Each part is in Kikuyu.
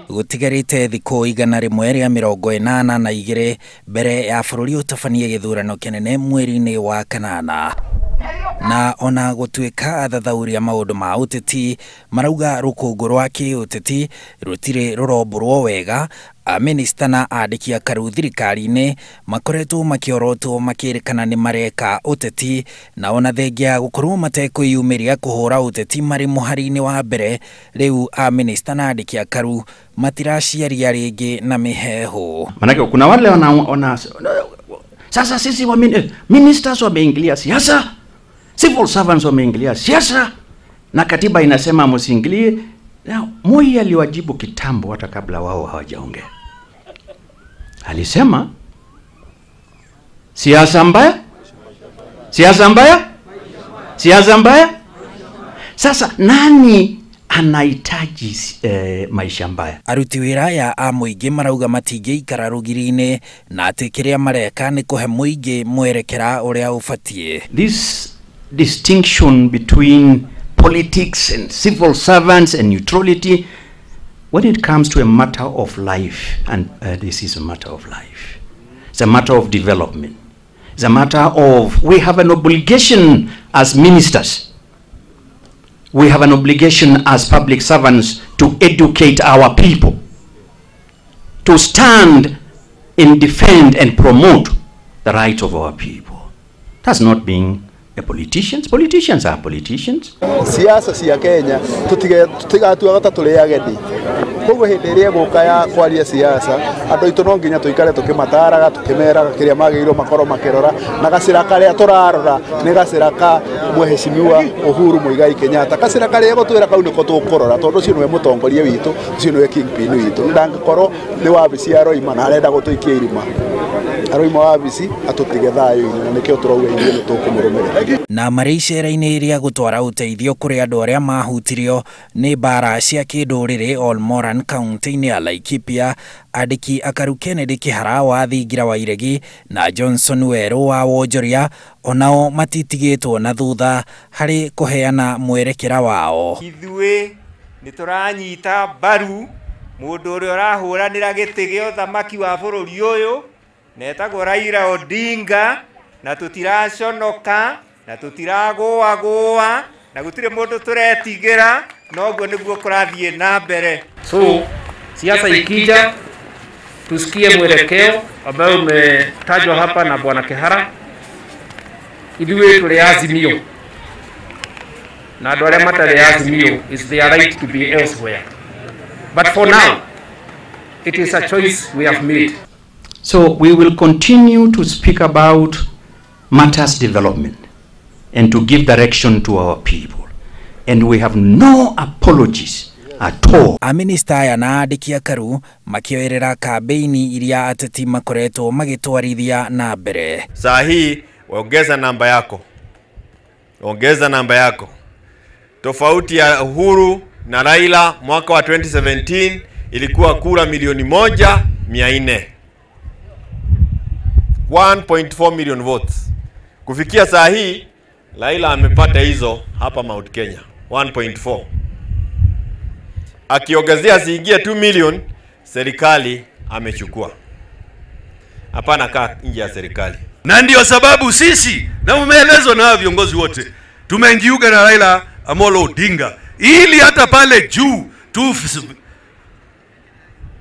Gũtigarĩte thikũ 182 mbere ya bũrũri ũtabanie gĩthurano kĩnene mweri-inĩ wa kanana. Na ona gũtuĩka athathaũri a maũndũ ma ũteti marauga rũkũngũ rwa kĩũteti rũtirĩ rũrombũrwo wega, amĩnĩsta na andĩki akaru thirikari-inĩ makoretwo makĩorotwo makĩrĩkana nĩ mareka ũteti, na ona thengia ya gũkorwo matekwĩyumĩria kũhũra ũteti marĩ mũhari-inĩ wa mbere, rĩu amĩnĩsta na andĩki akaru matiraciaria rĩngĩ na mĩheehũ. Manake kuna wale wana sasa sisi wa ministers wameingilia siasa, civil servants wameingilia siasa, na katiba inasema msiingilie. Na Moi aliwajibu kitambo hata kabla wao hawajaongea. Alisema siasa mbaya, siasa mbaya, siasa mbaya. Sasa nani anahitaji maisha mbaya? Aruti wĩra aya a mũingĩ marauga matingĩikara rũgiri-inĩ na atĩ kĩrĩa mareka nĩ kũhe mũingĩ mwerekera ũrĩa ũbatiĩ. This distinction between politics and civil servants and neutrality, when it comes to a matter of life, and this is a matter of life, it's a matter of development, it's a matter of, we have an obligation as ministers, we have an obligation as public servants to educate our people, to stand and defend and promote the rights of our people. That's not being a politicians. Politicians are politicians. Siasa cia Kenya tutigatuaga ta tũrĩ ageni. Koguo hĩndĩ ĩrĩa ĩgũka ya kwaria siasa, andũ aitũ no nginya tũikare tũkĩmataraga, tũkĩmeraga kĩrĩa magĩrĩirwo makorwo makĩrora, na gacĩra karĩa tũrarora nĩ gacĩra ka Mheshimiwa Uhuru Muigai Kenyatta. Gacĩra karĩa egũtwĩra kau nĩko tũkũrora, tondũ ũcio nĩwe mũtongoria witũ, ũcio nĩwe kingpin witũ. Ndangĩkorwo nĩ wabici aroima na arenda gũtũikia irima, aroima wabici atũtige thayũ-inĩ, na nĩkĩo tũrauga ithuĩ nĩ tũkũmũrũmĩrĩra. Na marĩ icera-inĩ rĩa gũtwara ũteithio kũrĩ andũ arĩa mahutirio nĩ mbara cia kĩndũrĩrĩ Olmoran kaunti-inĩ ya Laikipia, andĩki akaru Kennedy Kĩhara wa Thingira wa Iregi na Johnson Werũ wa Wonjoria onao matitigĩtwo na thutha harĩ kũheana mwerekera wao. Ithuĩ nĩ tũranyita mbaru mũndũ ũrĩa ũrahũranĩra gĩtĩ gĩa ũthamaki wa bũrũri ũyũ na etagwo Raila Odinga, na tũtiraconoka na tũtiragũagũa na gũtirĩ mũndũ tũretigĩra, noguo nĩguo kũrathiĩ na mbere. So siasa ikija, tusikie mwelekeo ambao umetajwa hapa na Bwana Kihara. Ithuĩ tũrĩ Azimio, na andũ arĩa matarĩ Azimio is their right to be elsewhere, but for now it is a choice we have made. So we will continue to speak about matters development and to give direction to our people, and we have no apologies at all. Amĩnĩsta aya na andĩki akaru makĩoerera kambeini iria ateti makoretwo magĩtwarithia na mbere. Saa hii ongeza namba yako, ongeza namba yako. Tofauti ya Uhuru na Raila mwaka wa 2017 ilikuwa kura 1,400,000, 1.4 million votes. Kufikia saa hii Raila amepata hizo hapa Mount Kenya 1.4. Akiongezea siingie 2 million, serikali amechukua. Hapana kaa nje ya serikali. Na ndio sababu sisi, na umeelezwa na viongozi wote, tumeingiuka na Raila Amolo Odinga ili hata pale juu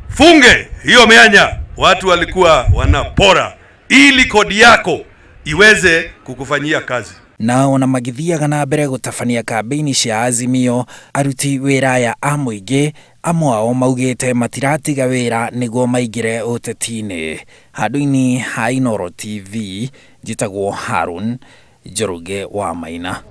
tufunge hiyo mianya watu walikuwa wanapora, ili kodi yako iweze kukufanyia kazi. Na ona magithiaga na mbere gũtabania kambeini cia Azimio, aruti wĩra aya a mũingĩ amwe ao maugĩte matiratiga wĩra nĩguo maingĩre ũteti-inĩ. Handũ-inĩ ha Inooro TV, njĩtagwo Harun Njoroge wa Maina.